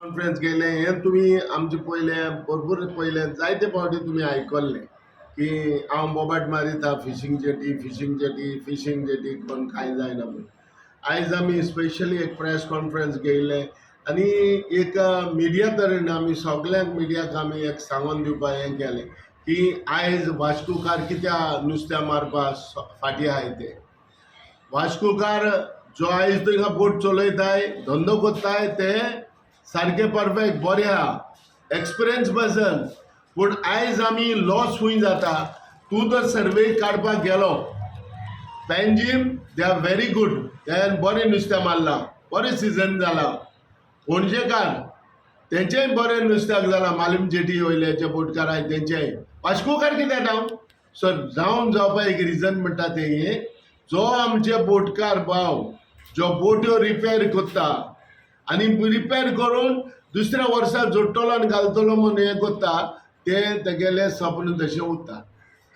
Conference गेले हें तुमी आमचे पयले भरपूर पयले जायते फावटी तुमी आयकल्लें की हांव बोबाट मारिता fishing jetty, fishing jetty, fishing jetty कोण कांय जायना म्हूण. आयज आमी स्पेशली एक प्रेस कॉन्फरन्स घेयले आनी एक मिडिया तरेन आमी सगल्यांक मिडियाक आमी एक सांगून दिवपाक हें केलें की आयज वास्कोकार कित्याक नुस्त्या मारपाक फाटीं आहाय ते. वास्कोकार जो आयज थिंगा बोट चलयताय, धंदो करताय, ते सारके परफेक्ट बरे आहा, एक्सपिरियन्स पर्सन. पूण आयज आमी लॉस खूंय जाता? तूं जर सर्वे काडपाक गेलो, Panjim they are very good, ते बरें नुस्तें मारलां, बरें सिजन जालां. पणजेकार तेंचेय बरें नुस्त्याक जालां, मालीम जेटी वयले जे बोटकार आहाय तेंचेय. वास्कोकार कितें डावन सो डावन जावपा एक रिजन म्हणटा तें हें, जो आमचे बोटकार भाव जो बोट्यो रिपेर करता आनी रिपेर करून दुसऱ्या वर्सा जोडटलो आनी घालतलो म्हूण हें करता, ते तेगेलें सपन तशें उरता.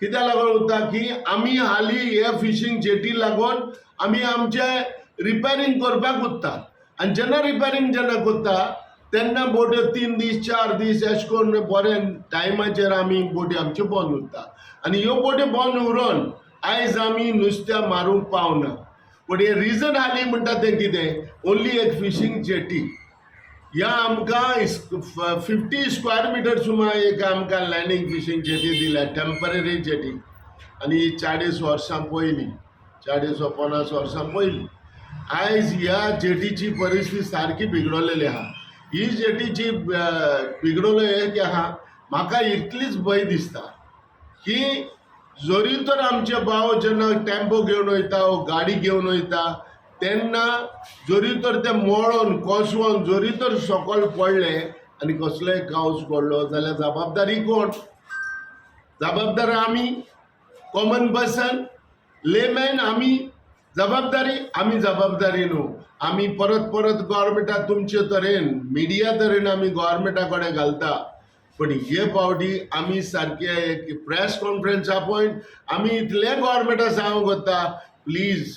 कित्याक लागून उरता की आमी हालीं हे फिशींग जेटी लागून आमी आमचे रिपेरींग करपाक उरता आनी जेन्ना रिपेरींग जेन्ना करता तेन्ना बोट्यो 3 दीस, 4 दीस अशें करून बरे टायमाचेर आमी बोटी आमच्यो बंद उरता आनी ह्यो बोट्यो बंद उरोन आयज आमी नुस्त्या मारूंक पावना. पूण हें रिजन हालीं म्हणटा तें कितें? ओन्ली एक फिशींग जेटी. ह्या आमकां 50 स्क्वेअर मिटर सुमार एक आमकां लँडींग फिशींग जेटी दिल्या, टेंपररी जेटी. आनी ही 40 वर्सां पयलीं, 40 वा 50 वर्सां पयलीं. आयज ह्या जेटीची परिस्थिती सारकी बिगडलेली आहा. ही जेटीची बिगडलो हें की आहा, म्हाका इतलीच भंय दिसता की जरी तर आमचे भाव जेन्ना टेम्पो घेवन वयता वो गाडी घेवन वयता, तेन्ना जरी तर ते मोडोन कोसळोन जरी तर सकयल पडले आनी कसलोय कावस पडलो जाल्यार जबाबदारी कोण? जबाबदार आमी कॉमन पर्सन, लेमॅन. आमी जबाबदारी, आमी जबाबदारी न्हू. आमी परत परत गोवोरमेंटाक तुमचे तरेन, मिडिया तरेन आमी गोवोरमेंटा कडेन घालता. पण हे फावटी आमी सारके एक प्रेस कॉन्फरन्स आपोवन आमी इतले गोवोरमेंटा सांगूंक वता, प्लीज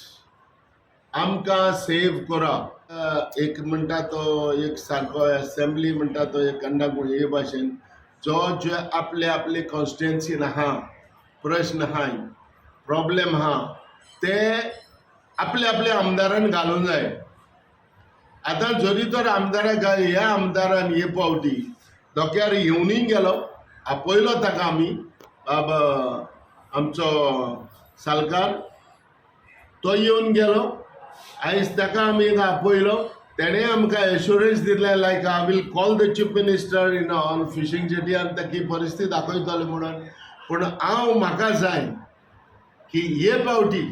आमकां सेव करा. एक म्हणटा तो एक सारको एसेंब्ली म्हणटा तो एक कंडक्ट हे भाशेन जो जे आपले आपले कॉन्स्टिट्युएन्सीन आहा, प्रश्न आहाय, प्रॉब्लेम आहा, ते आपले आपले आमदारान घालूंक जाय. आतां जरी तर आमदाराक, ह्या आमदारान हे फावटी धक्यार येवनूय गेलो, आपयलो ताका आमी, बाब आमचो सालकार तो येवन गेलो. आयज ताका आमी एक आपयलो, तेणें आमकां एश्युरन्स दिलें like I will call the Chief Minister in on fishing jetty आनी ताका ही परिस्थिती दाखयतले म्हणून. पूण हांव म्हाका जाय की हे फावटी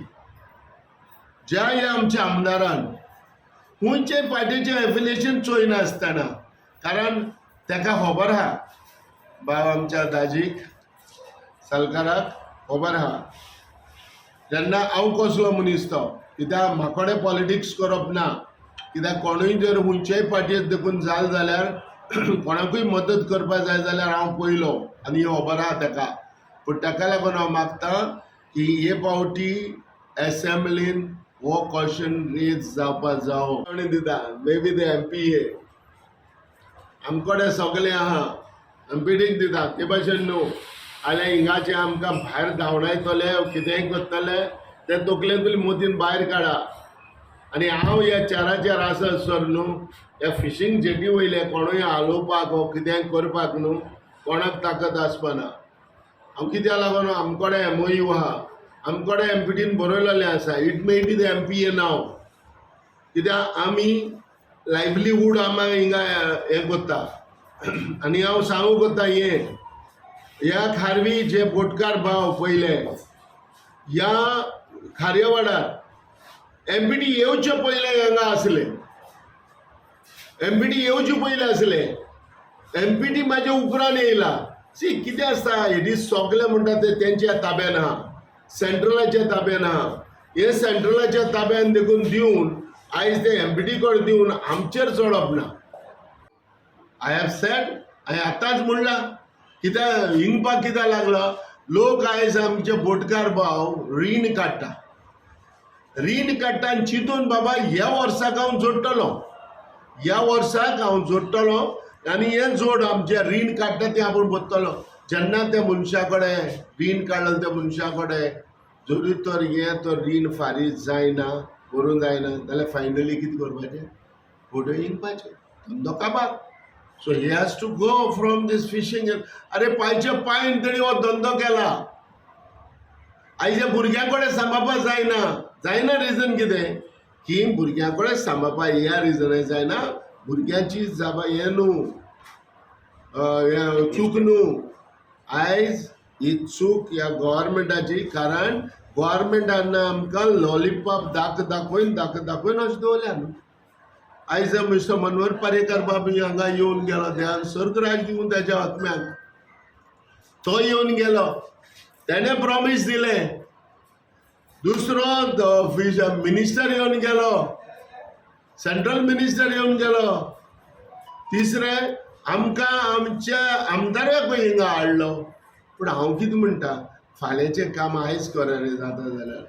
ज्या ह्या आमच्या आमदारान खंयचे पार्टीचें एफिलिएशन चोयनासतना, कारण ताका खबर आहा, बाब आमच्या दाजीक सालकाराक खबर आहा जेन्ना हांव कसलो मनीस तो. कित्याक म्हाकोडे पॉलिटिक्स करप ना, कित्याक कोणूय जर खंयचेय पार्टयेक देखून जाल जाल्यार कोणाकूय मदत करपा जाय जाल्यार हांव पयलो आनी ही खबर आहा ताका. पूण ताका लागून हांव मागता की हे फावटी एसेंब्लीन हो क्वेश्चन रेज जावपा जावो. कोणी दिता may be the MPA, आमकडे सगळें आहा, एमपीडीक दिता. ते भाशेन न्हू जाल्यार हिंगाचे आमकां भायर धांवडायतले, कितेंय करतले. ते तकलेंतली मोतीन भायर काडा. आनी हांव ह्या चाराचेर आसा सर न्हू, ह्या फिशींग जेटी वयले कोणूय हालोवपाक वो कितेंय करपाक न्हू कोणाक ताकद आसपाना. हांव कित्याक लागून, आमकडे एमओयू आहा, आमकडे एमपीटीन बरयलेलें आसा. It may be the MPA नाव, कित्याक आमी लायवलीहूड आमी हिंगा हें करता. आनी हांव सांगूंक कोत्ता हें, ह्या खारवी जे बोटकार भाव पयले ह्या खार्यावाडार एमपीटी येवचे पयले हांगा आसले, एमपीटी येवचे पयले आसले, एमपीटी म्हाज्या उपरांत येयला. सी, कितें आसता, हेडी सगळे म्हणटा ते तेंच्या ताब्यान आहा, सेंट्रलाच्या ताब्यान आहा. हे सेंट्रलाच्या ताब्यान देखून दिवन आयज ते एमपीटी कडेन दिवन आमचेर चडप ना. I have said, हांवें आतांच म्हणलां. कित्याक हिंगपाक कित्याक लागलो लोक? आयज आमचे बोटकार भाव रीण काडटा, रीण काडटा आनी चिंतून बाबा ह्या वर्साक हांव जोडटलो. ह्या वर्साक हांव जोडटलो आनी हें जोड आमचें रीण काडटा तें आपूण भरतलो. जेन्ना त्या मनशा कडेन रीण काडलें त्या मनशा कडेन जरी तर हें तर रीण फारीक जायना, भरूंक जायना जाल्यार फायनली कितें करपाचें? फोटो विणपाचें, धंदो काबार. So he has to go from this fishing. अरे पायच्या पायन तेणी हो धंदो केला. आयच्या भुरग्यां कडेन सांबाळपा जायना. जायना रिजन कितें की भुरग्यां कडेन सांबाळपा ह्या रिजनान जायना, भुरग्यांची जाबा हें न्हू, हें चूक न्हू. आयज ही चूक ह्या गोवोरमेंटाची, कारण गोवोरमेंटान आमकां लॉलीपॉप दाख दाखोवन दाख दाखोवन अशें दवरल्या न्हू. आयज मिस्टर मनोहर पर्रीकर बाब हांगा येवन गेलो, देवान सर्ग दिवन त्याच्या आत्म्याक, तो येवन गेलो, तेणें प्रॉमीस दिलें. दुसरो फिश मिनिस्टर येवन गेलो, सेंट्रल मिनिस्टर येवन गेलो. तिसरें आमकां आमच्या आमदाराकूय हिंगा हाडलो. पूण हांव कितें म्हणटा, फाल्यांचें काम आयज करप जाता जाल्यार